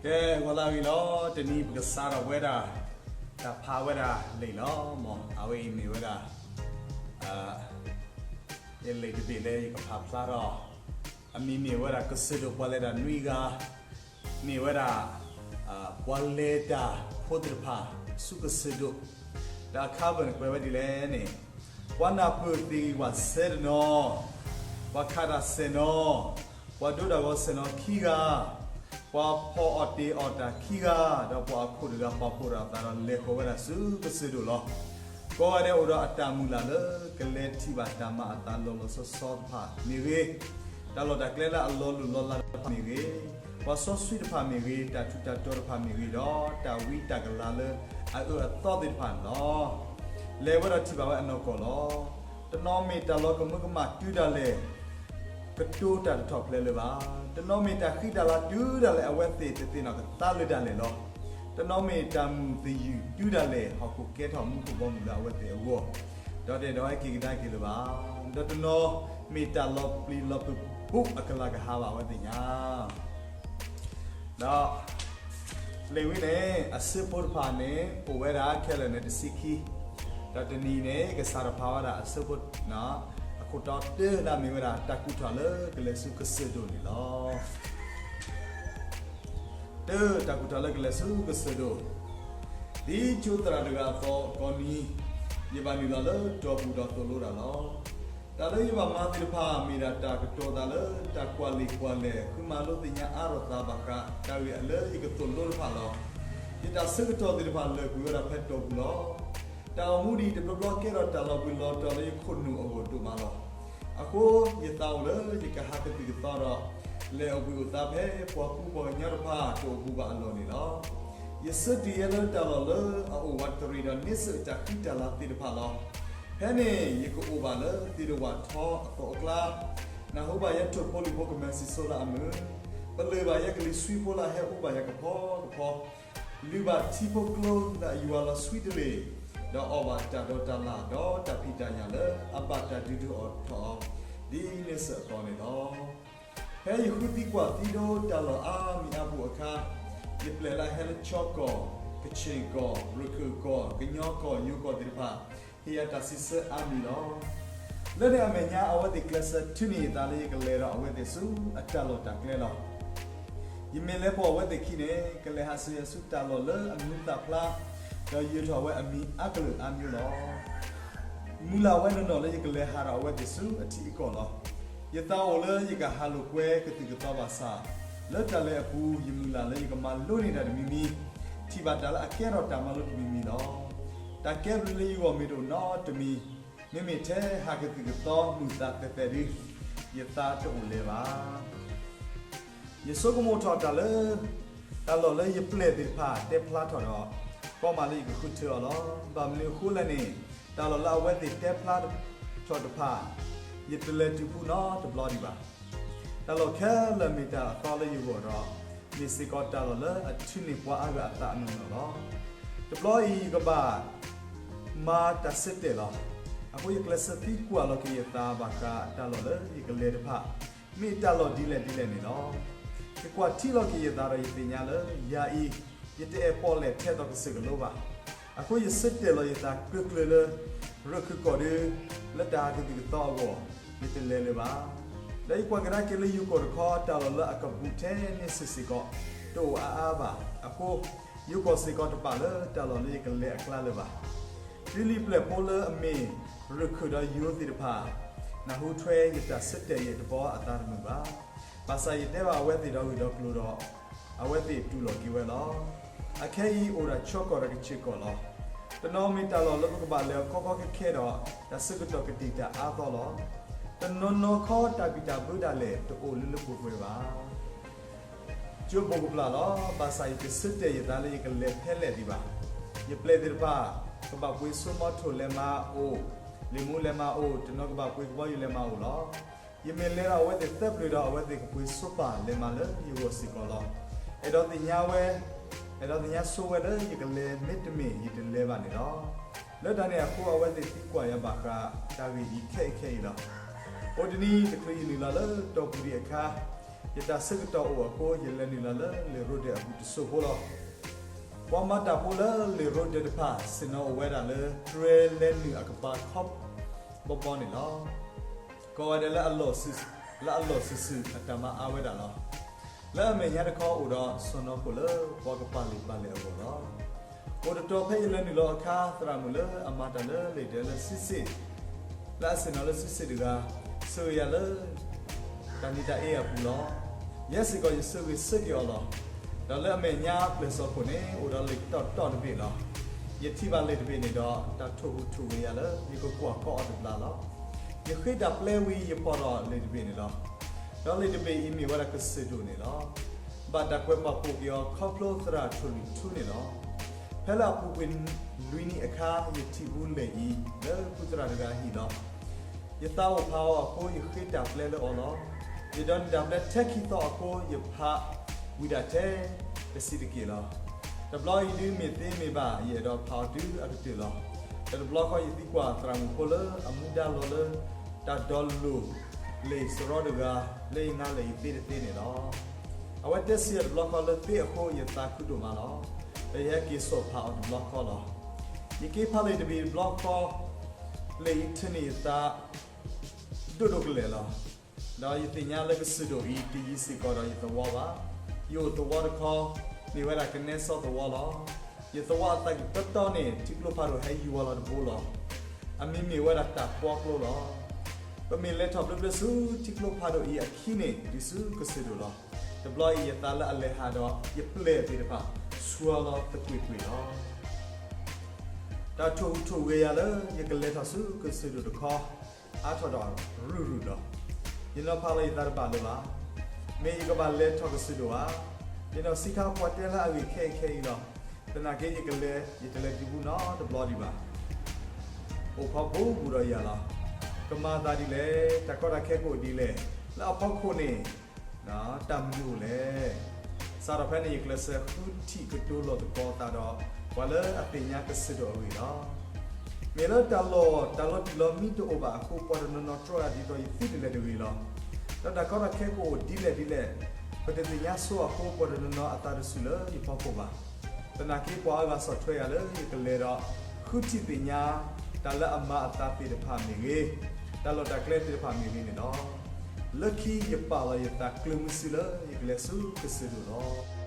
ကဲ ဂီၤလၢအဂ့ၤလီၤ. တနံၤပကစးထီၣ်ဝဲဒၣ် တၢ်ဖးဝဲဒၣ်လံာ်လီၤ. မ်အဝဲအံၤမ့ၢ်ဝဲဒၣ် ယလံာ်တဘ့ၣ်လၢယကဖးဖျါထီၣ် အမံၤမ့ၢ်ဝဲဒၣ် ကစၢၢ်ဒိၣ်ပှၤလဲၤတၢ်နွံဂၤ မ့ၢ်ဝဲဒၣ် ပှၤလဲၤတၢ်ဖိသ့ၣ်တဖၣ်ဆူကစၢၢ်ဒိၣ်, ဒီးအခါဘၢၣ်န့ၣ်ကွဲးဝဲဒ်လဲၣ်န့ၣ်, ပှၤနၢ်ပၢၢ်သ့ၣ်ဂံၢ်ဝၣ်ဆဲတနီၤ, ပှၤခးတၢ်ဆဲနီၤ, ပှၤဒိတၢ်ဂီၤဆဲနီၤခံဂၤ, ပှၤဖီၣ်အီၣ်တ့ၢ်အီၣ်တၢ်ခံဂၤ, ဒီးပှၤအခိၣ်တဂၤပာ်ဖှိၣ်ထီၣ်အသးဒီးလဲၤဃီၤဝဲဒၣ်ဆူကစၢၢ်ဒိၣ်လီၤ. ကိးဂၤဒဲးအိၣ်ဒီးအတၢ်မုၢ်လၢ်လၢကလဲၤထံၣ်ဘၣ်တၢ်မၤအသးလီၤလီၤဆီဆီတဖၣ်မ့ၢ်ဂ့ၤ, တၢ်လီၢ်တၢ်ကျဲလၢအလီၤလိၢ်လီၤလးတဖၣ်မ့ၢ်ဂ့ၤ, ပှၤစီဆှံတဖၣ်မ့ၢ်ဂ့ၤ, တၢ်ထူးတၢ်တီၤတဖၣ်မ့ၢ်ဂ့ၤ, ဒီးတၢ်ဝံတၢ်ကလၤလၢအအၢအသီသ့ၣ်တဖၣ်န့ၣ်လီၤ. လဲၤဝဲဒီးထံၣ်ဘၣ်ဝဲအနီၢ်ကီၢ်လီၤ. တနီၤမ့ၢ်တၢ်လီၤကမၢကမၣ်တုၤဒၣ်လဲာ် ကတိၤတၢ်တထီၣ်ဖျဲးလၢၤဘၣ်. တနီၤမ့ၢ်တၢ်ဃံတၢ်လၤတုၤဒၣ်လဲာ် အဝဲသ့ၣ်တသ့ၣ်နီၣ်ကသါလၢၤဒၣ်လဲာ်လီၤ. တနီၤမ့ၢ်တၢ်မုာ်သယုၢ်တုၤဒၣ်လဲာ် ဟီၣ်ခိၣ်ကဲထီၣ်မူခိၣ်ဘီမုၢ်လၢအဝဲသ့ၣ်အဂီၢ်, ဒီးတအဲၣ်ဒိးဟဲက့ၤကဒါက့ၤလၢၤဘၣ်. ဒီးတနီၤမ့ၢ်တၢ်လီၤပျံၤလီၤဖုးဘူးအကလၤကဟးဘၣ်အဝဲသ့ၣ်ညါ ဒီး လံာ်ဝံန့ၣ် အဆၢဖိတဖၣ်န့ၣ် အိၣ်ဝဲဒၣ်ခဲလၢာ်န့ၣ်တဆံခံ, ဒီးတနံၤအံၤန့ၣ် ကစးထီၣ်ဖးဝဲဒၣ်အဆၢဖိ အခိၣ်တီတၢလၢအမ့ၢ်ဝဲဒၣ် တၢ်ကူၣ်ထီၣ်လၢကလဲၤဆူကစၢၢ်ဒိၣ်န့ၣ်လီၤ. တၢ်ကူၣ်ထီၣ်လၢကလဲၤဆူကစၢၢ်ဒိၣ်, ဒ်ကၠိသရၣ်တဂၤအသိး ကိးနံၤ ယဘၣ်နုာ်လီၤလၢတီၢ်ပူၤဒီးသိၣ်လိတၢ်လီၤ. တၢ်လၢယဘၣ်မၤသ့ၣ်တဖၣ်မ့ၢ်ဒၣ်တၢ်ကတီၤသးလၢတၢ်ကွၢ်လံာ်ကွၢ်လဲၢ် ဃုမၤလိသ့ၣ်ညါအါထီၣ်သးဘၣ်ဃး တၢ်ဂ့ၢ်လၢယကသိၣ်လိတဖၣ်လီၤ. ယတၢ်ဆၢကတီၢ်သ့ၣ်တဖၣ်လၢာ်ကွံာ်ဝဲဒၣ်ဖဲတီၢ်ပူၤလီၤ. တၢ်အိၣ်မူဒ်အံၤတဘျီဘျီကဲထီၣ်တၢ်လီၤဘှံးလီၤတီၤလၢယခိၣ်နူာ်အဂီၢ်ဒိၣ်မးလီၤ. အဃိယသးအိၣ်လၢယကဟးကသုၣ်ကသီဒီး လဲၤအိၣ်ဘှံးအိၣ်သါဖဲပှၤကူပှၤကညီတဖၣ်တအိၣ်ဘှံးဘၣ်အလီၢ်န့ၣ်လီၤ. ယဆၢတ့ၢ်ယဲလၢတၢ်လီၢ်လၢအအိၣ်ဝးတရံးဒီးန့ဆၢၣ်တၢ်ဃံတၢ်လၤသ့ၣ်တဖၣ်လီၤ. ဖဲန့ၣ်ယကအိၣ်ဘၣ်လၢသ့ၣ်တဝၣ်ထီအသိးအကျါ, နၢ်ဟူဘၣ်ယဲထိၣ်ဖိလံၣ်ဖိကမဲာ်စံၣ်စိလၢအမုာ်, ပလၢၢ်ဘၣ်ယဲကလံၤဆွံဖိလၢအဟဲအိၣ်ဘၣ်ယၤကဖီကဖီ, လုၢ်ဘၣ်ထံဖိကျိလၢအယွၤလီၤဆွံတလ့ၢ်, ဒီးအီၣ်ဘၣ်တၢ်ဒိးတၢ်လၣ်ဒီးတၢ်ဖံးတၢ်ညၣ်လၢအဘၣ်တၢ်ဒုးဒုးအီၣ်ထီၣ်အီၤ ဒ်န့ဆၢၣ်အသိးန့ၣ်လီၤ. ဖဲယဃုသံကွၢ်သံဒိးတၢ်လီၢ်အါမံၤအါပူၤအခါ, ယပျဲၢ်လၢအဟဲလၢခၠီကီၢ်, ကခ့ၣ်ကီၢ်, ရခၢၣ်ကီၢ်, ကညီကီၢ်, ယိၤကီၢ်သ့ၣ်တဖၣ် ဟ့ၣ်ယၤတၢ်စံးဆၢအါမံၤလီၤ. လၢန့ၣ်အမဲာ်ညါအဝဲသ့ၣ်ကျဲးစၢးထုးန့ၢ်ယသးလၢယကလဲၤဒီးအဝဲသ့ၣ်ဆူအတၢ်လီၢ်တၢ်ကျဲလီၤ. ယမ့ၢ်လဲၤပိာ်အဝဲသ့ၣ်ခံန့ၣ် ကလဲၤဟးဆူယၤဆူတၢ်လီၢ်လၢအမံၤသၣ်ဖျါ, ဒီးယၢၤထီၣ်ဝဲအမံၤအါကလုာ်အါမံၤလီၤ. မုၢ်လၢ်ဝဲနီၢ်နီၢ်လၢယကလဲၤဟးဒီးအဝဲသ့ၣ်ဆူအထံအကီၢ်လီၤ. ယသးအိၣ်လၢယကဟးလိာ်ကွဲကသုၣ်ကသီဘၣ်ဆၣ်, လၢတၢ်လဲၤအပူၤ ယမုၢ်လၢ်လၢယကမၤလိန့ၢ်တၢ်တမံၤမံၤ, ထံၣ်ဘၣ်တၢ်လၢအကဲထီၣ်တၢ်မၤလိတမံၤမံၤလီၤ. တၢ်ကဲဘျုးလၢယဂီၢ်မ့ၢ်တအိၣ်နီတမံၤ, မ့မ့ၢ်ထဲဟးကသုၣ်ကသီမုာ်သးသဲးသဲးဒုး, ယသးတအိၣ်လဲၤဘၣ်. ယဆိကမိၣ်ထီၣ်တၢ်လၢ တၢ်လီၢ်လၢယပျဲၢ်သ့ၣ်တဖၣ်တဲဖျါထီၣ်ဒီး, ကီမးလၢယကဃုထၢအီၤလီၤ. ဘၣ်မနုၤအဃိလဲၣ်န့ၣ်, တၢ်လီၢ်လၢအဝဲသ့ၣ်တဲဖျါထီၣ်တဖၣ်, ယတလဲၤတုၤဖုနီတဘျီဒံးဘၣ်. တၢ်လီၢ်ခဲလၢာ်မ့ၢ်တၢ်အသီလၢယဂီၢ်ဒီး, မ့ၢ်စ့ၢ်ကီးတၢ်လီၢ်လၢအထုးန့ၢ်ပှၤအါဂၤအသးအနီၢ်နီၢ်လီၤ. တဘျီအံၤယကဘၣ် မၤတၢ်ဆၢတဲာ်လီၤ. အဃိယကျဲးစၢးသံကွၢ်လီၤက့ၤယသးဘၣ်ဃးတၢ်လီၢ်လၢယကလဲၤတဖၣ်, မ့ၢ်တၢ်လီၢ်ဒ်လဲၣ်ဒ်လဲၣ်န့ၣ်လီၤ. ယကွၢ်ထံလီၤက့ၤယသးဒီးယသ့ၣ်ညါလၢယၤအံၤ, ယတအဲၣ်ပိာ်လဲၣ်ထဲသိးကစၢၢ်ကလိဘၣ်. အဃိယဆၢတဲာ်လီၤယသးကြၢးကြၢးလၢ ရခၢၣ်ကီၢ်ဒု လၢတၢ်ဟးကသုၣ်ကသီအဂီၢ်, ယတလဲၤလၢၤဘၣ်. ဒီးယကွၢ်ကဒါက့ၤလၢယိၤကီၢ်တခီ တၢ်လီၢ်လၢအကဘူးထဲန့ၣ်စ့ၢ်စ့ၢ်ကီး, တအိၣ်အါအါဘၣ်. အဃိ ယိၤကီၢ်စ့ၢ်ကီးတပာ်လၢတၢ်လီၢ်လၢယကလဲၤအကျါလၢၤဘၣ်. တုၤလံပျဲၢ်ဖိလၢအမ့ၢ်ရခၢၣ်ဒီးယိၤသ့ၣ်တဖၣ် နၢ်ဟူထွဲယတၢ်ဆၢတဲာ်ယတဘျီအသးတမုာ်ဘၣ်. ဘၣ်ဆၣ်ယတဲဘၣ်အဝဲသ့ၣ်ဒီးဂ့ၢ်ဒီးကျိၤဒီး အဝဲသ့ၣ်တူၢ်လိာ်က့ၤဝဲလီၤ. အခဲအံၤအိၣ်ဒၣ်ခၠီကီၢ်ဒီးကခ့ၣ်ကီၢ်လီၤ. တနီၤမ့ၢ်တၢ်လီၢ်လၢပကဘၣ်လဲၤအီၤခီခီခဲခဲဒီး တၢ်ဆၢကတီၢ်ကတံာ်တၢ်အါသီလီၤ. တနီၤနီၤခီတၢ်ဘံၣ်တၢ်ဘၢဒၣ်လဲာ်တအိၣ်လၢလၢပှဲၤပှဲၤဘၣ်. ကၠိဘိးကပျၢ်လီၤ. ဘၣ်ဆၣ်ယတဆၢတဲာ်ယသးလၢယကလဲၤဖဲလဲၣ်ဒံးဘၣ်. ယပျဲၢ်သ့ၣ်တဖၣ် ကဘၣ်ပှ့ၤဆိမီထိၣ်လဲၤမၤအိၣ်, လံာ်မူလဲၤမၤအိၣ်, တနီၤကဘၣ်ပှ့ၤကဘီယူၤလဲၤမၤအိၣ်လီၤ. ယမ့ၢ်လဲၤဒီးအဝဲသ့ၣ်သၢပျၢၤဒီး အဝဲသ့ၣ်ကပှ့ၤဆိပာ်လဲၤမၤလၢယဂီၢ်စ့ၢ်ကီးလီၤ. အဲၣ်ဒိးသ့ၣ်ညါဝဲ, အဲၣ်ဒိးသ့ၣ်ညါဆိဝဲလၢယကလဲၤမ့တမ့ၢ်ယတလဲၤဘၣ်န့ၣ်လီၤ. လၢတၢ်န့ၣ်အဃိ အဝဲသ့ၣ်သံကွၢ်ယၤဘၣ်ဃးတၢ်ဂ့ၢ်အံၤခဲအံၤခဲအံၤလီၤ. အိၣ်တနံၤတချုးယနုာ်လီၤလၢတီၢ်ပူၤဒံးအခါ, ယတၢ်ဆၢကတီၢ်အိၣ်အဃိ ယလဲၤနုာ်လီၤလၢလံာ်ရိဒၢးအပူၤတစိၢ်ဖိလီၤ. ပှၤမၤတၢ်ဖိလၢလံာ်ရိဒၢးတဖၣ် ဆ့ၣ်နီၤအိၣ်ဝဲဒၣ်လၢ တြဲၤလဲၤနုာ်အကပၤခီဘီဘီန့ၣ်လီၤ. ကိးဂၤဒဲးလၢအလီၢ်စုာ်စုာ်အတၢ်မၤအါဝဲဒၣ်လီၤ. လၢအမဲာ်ညါတခီအိၣ်ဒီးစီၢ်နီၤခိၣ်လၢပှၤကပာ်လုၢ်ပာ်လဲၢ်အဂီၢ်လီၤ. အိၣ်တတီၤဖဲယလဲၤနုာ်လီၤအခါ သရၣ်မုၣ်လၢအမၤတၢ်လၢလံာ်ဒၢးလၢစုစ့ၣ် လၢအဆ့ၣ်နီၤလၢစုစ့ၣ်တဂၤ ဆၢဂ့ၤယၤလၢ တၢ်နံၤတၢ်အ့အပူၤလီၤ. ယဲစ့ၢ်ကီးယဆၢဂ့ၤဆၢက့ၤအီၤလီၤ. ဒီးလၢအမဲာ်ညါပျဲၢ်စီၢ်ခိၣ်န့ၣ် အိၣ်ဒီးလံာ်တီတီတဘ့ၣ်လီၤ. ယထံၣ်ဘၣ်လံာ်တဘ့ၣ်န့ၣ်ဒီး တၢ်ထိၣ်ဟူးထိၣ်ဂဲၤယၤလၢ ယကကွၢ်ကီအီၤတဘျီလီၤ. ယဃ့တၢ်ပျဲဝံၤ ယပိာ်ထီၣ်လံာ်တဘ့ၣ်န့ၣ်လီၤ. ဒီးလံာ်တဘ့ၣ်အံၤမ့ၢ်ဝဲဒၣ်ကစၢၢ်ဒိၣ်န့ၣ်လီၤ. ဘၣ်တၢ်ကွဲးပာ်ဖှိၣ်က့ၤအီၤခီဖျိသရၣ်ထိၣ်လွံၢ်ထူန့ၣ်လီၤ. ဖဲလၢအပူၤကွံာ်လွံၢ်နံၣ်အခါ ယထံၣ်ဘၣ်လံာ်အံၤ လၢဖုသရၣ်တဂၤအဟံၣ်လီၤ. ယသးအိၣ်ဖးအီၤအဃိ ယဃ့တၢ်ပျဲလၢအီၤလီၤ. ယဒိးန့ၢ်တၢ်ပျဲထဲခံသီအဃိ ယဖးဝံၤဒၣ်ထဲတဆံးတက့ၢ်လီၤ. တဘျီအံၤဒုးမ့ၢ်သ့မ့ၢ်ဘၣ် ယအဲၣ်ဒိးဖးအီၤတုၤအကတၢၢ်လီၤ. ဒီးတဘျီဃီ ယသံကွၢ်သရၣ်မုၣ်ဖိလၢအမူဒါလီၤလၢ တၢ်ဒိးလိာ်လံာ်စရီတဂၤ လၢယနာ်လံာ်အံၤသ့တသ့န့ၣ်လီၤ. အဝဲတဲဆၢယၤတဘျီဃီလၢသ့အဃိ ယသးခုဒိၣ်မးလီၤ. ဒီးယဟဲက့ၤစိာ်ဖးအီၤတဘျီဃီလီၤ. ယက့ၤဖးလံာ်တဘ့ၣ်တဘျီဃီ လံာ်အံၤထၢန့ၢ်ယသး ဒိၣ်ဒိၣ်ကလဲာ်လီၤ. ဒီးယသ့ၣ်ညါလၢကစၢၢ်ဒိၣ်အံၤ တယံၤစ့ၢ်ကီးဒီးယသဝီဘၣ်. ယအိၣ်သဝီတခီ မ့ၢ်ဝဲဒၣ်ကနဲစီသဝီလီၤ. ယသဝီအသးကံၢ်တီတီန့ၣ် ထံကျိဖးဒိၣ်ဟဲယူၤဝဲလီၤတဘိလီၤ. အမံၤမ့ၢ်ဝဲဒၣ်တၢ်ပီကျိလီၤ. ပမ့ၢ်လဲၤထီၣ်ဘျၢဘျၢဆူထံကျိဖးဒိၣ်အံၤအခံန့ၣ် တုၤဆူကစၢၢ်ဒိၣ်လီၤ. တဘျီအံၤယသးလၢအလဲၤဟးဒီး ယပျဲၢ်သ့ၣ်တဖၣ် ဆှၢလီၤသကွ့ၢ်ကွ့ၢ်လီၤ. တၢ်ထိၣ်ဟူးထိၣ်ဂဲၤယၤလၢ ယကလဲၤထီၣ်ဆူကစၢၢ်ဒိၣ်တခီ အါထီၣ်ဒီးရုၢ်ရုၢ်လီၤ. ယနီၤဖးလီၤယသးတဘၣ်လၢၤဘၣ်. မ့ၢ်ယကဘၣ်လဲၤထီၣ်ကစၢၢ်ဒိၣ်ဧါ. ယနီၢ်ဆံးခါပှၤတဲလၢအဂ့ၢ်ခဲအံၤခဲအံၤလီၤ. သနာ်က့ယကလဲၤ ယတလဲၤတုၤဘူးနီတဘျီဒံးဘၣ်. အိၣ်ခီဘူးဘူးဒီးယၤလီၤ. ကမၤအသးဒ်လဲၣ်, တၢ်ကီတၢ်ခဲကအိၣ်ဒ်လဲၣ်, လၢအဖီခိၣ်န့ၣ် တၢ်မနုၤအိၣ်လဲၣ်. စးထီၣ်ဖဲန့ၣ် ယကျဲးစၢးဃုထံၣ်ကတိၤလိာ်သကိးအသးဒီး ပှၤလၢအသ့ၣ်ညါကစၢၢ်ဒိၣ်အဂ့ၢ်လီၤ. မ့ၢ်လၢတၢ်လီၢ် တၢ်လီၤတံၢ်လီၤမံတအိၣ်ဘၣ်အဃိ ပှၤတနီၤနီၤတြီယၤဒ်သိးယသံတလဲၤတဂ့ၤလီၤ. ဒီးတၢ်ကီတၢ်ခဲကအိၣ်ဒ်လဲၣ်ဒ်လဲၣ်, ပတသ့ၣ်ညါဆိအဃိ ပှၤတနီၤနီၤအသးတဆူၣ်လၢယဖီခိၣ်ဘၣ်. သနာ်က့ပှၤအါဂၤဆီၣ်ထွဲယၤလၢယကလဲၤဒီး ဃုထံၣ်သ့ၣ်ညါ တၢ်လၢအမၤအသးသ့ၣ်တဖၣ်မ့ၢ်ဂ့ၤ, တၢ်လီၢ်တၢ်ကျဲသ့ၣ်တဖၣ်မ့ၢ်ဂ့ၤန့ၣ်လီၤ. လၢခံယပာ်လီၤယသးကျၢၤမုဆူလၢယကလဲၤဆူကစၢၢ်ဒိၣ်လီၤ.